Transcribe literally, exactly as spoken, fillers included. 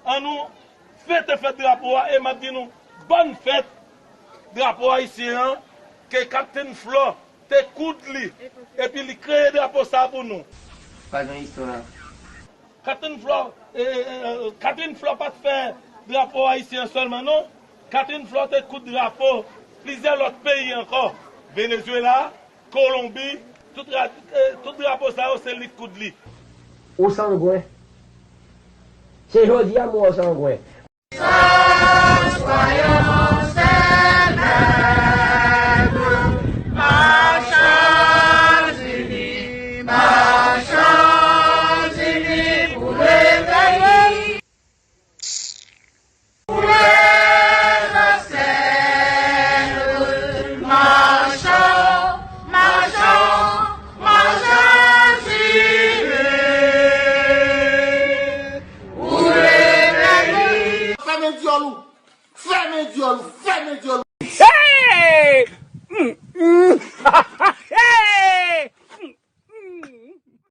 An nou fete fèt drapo a e m ap di nou bòn fèt drapo ayisyen an ke Kaptenn Flò te koud li epi li kreye drapo sa a pou nou. Pa gen istwa. Catherine Flore, eh, eh, eh, Catherine Flore pa t fè drapo ayisyen an sèlman non. Catherine Flore te koud drapo plizyè lòt peyi ankò. Venezuela, Kolonbi, tout, ra- eh, tout drapo sa yo se li k koud li. Ou sangwen. Se jodi a m wè w sangwen. Fèmen dyòl ou! Fèmen dyòl ou! Fèmen dyòl ou!